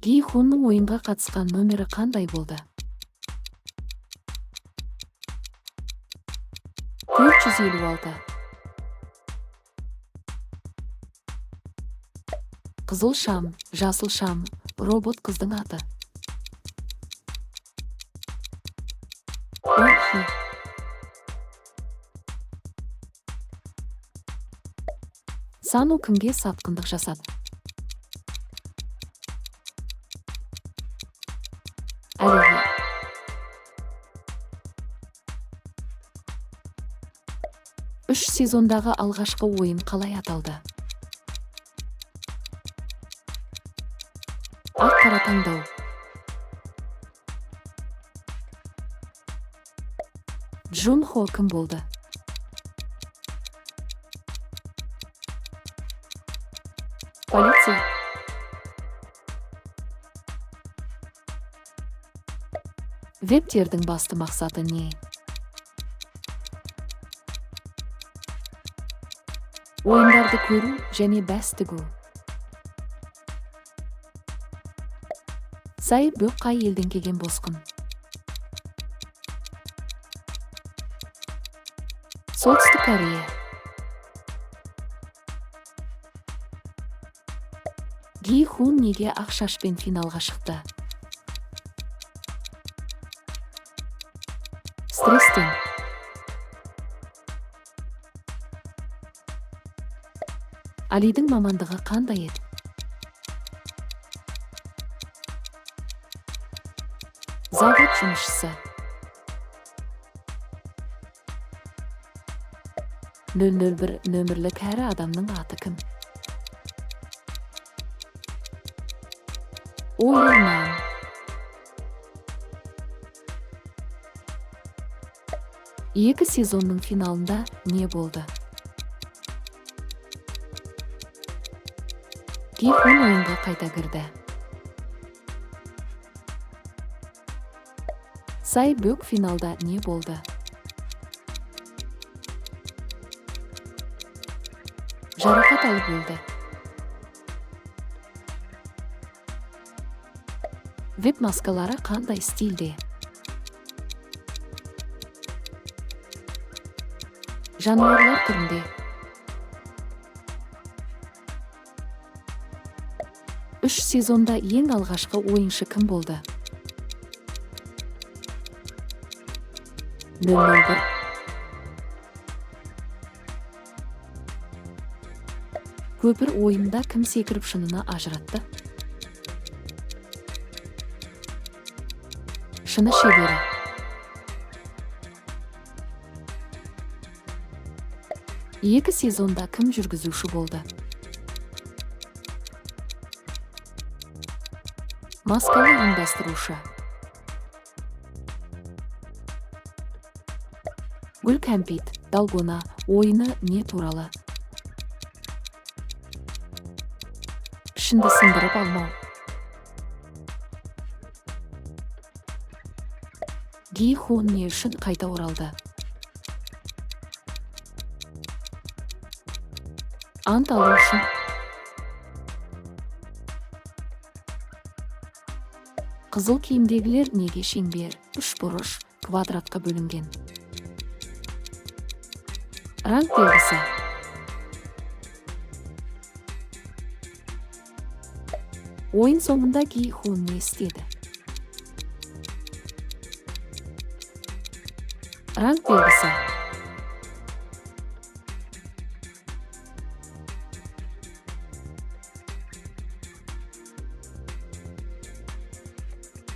Ги Хунның ойынға қатысқан номері қандай болды? 456. Қызыл шам, жасыл шам, робот қыздың аты. Ын-хи. Сану кімге сатқындық жасады? Әлиге. Үш сезондағы алғашқы ойын қалай аталды? Ақ қара таңдау. Джун Хо кім болды? Полиция. Вебтердің басты мақсаты не? Ойындарды көру және бәс тігу. Сай Бөк қай елден келген босқын? Солтүстік Корея. Ги Хун неге ақ шашпен финалға шықты? Стресстен. Алидің мамандығы қандай еді? Завод жұмысшысы. 001 нөмірлі кәрі адамның аты кім? Ойылман. Екі сезонның финалында не болды? Ги Хун ойынға қайта кірді. Сай Бөк финалда не болды? Жарақат алып өлді. Веб маскалары қандай стильде? Жануарлар түрінде. Үш сезонда ең алғашқы ойыншы кім болды? 001. Көпір ойында кім секіріп шыныны ажыратты? Шыны шебері. Екі сезонда кім жүргізуші болды? Маскалы ұйымдастырушы. Гүл кәмпит, далгона ойыны не туралы? Пішінді сындырып алмау. Ги Хун не үшін қайта оралды? Ант алу үшін. Қызыл киімдегілер неге шеңбер, үшбұрыш, квадратқа бөлінген? Ранг белгісі. Ойын соңында Ги Хун не істеді? Ранг белгісі.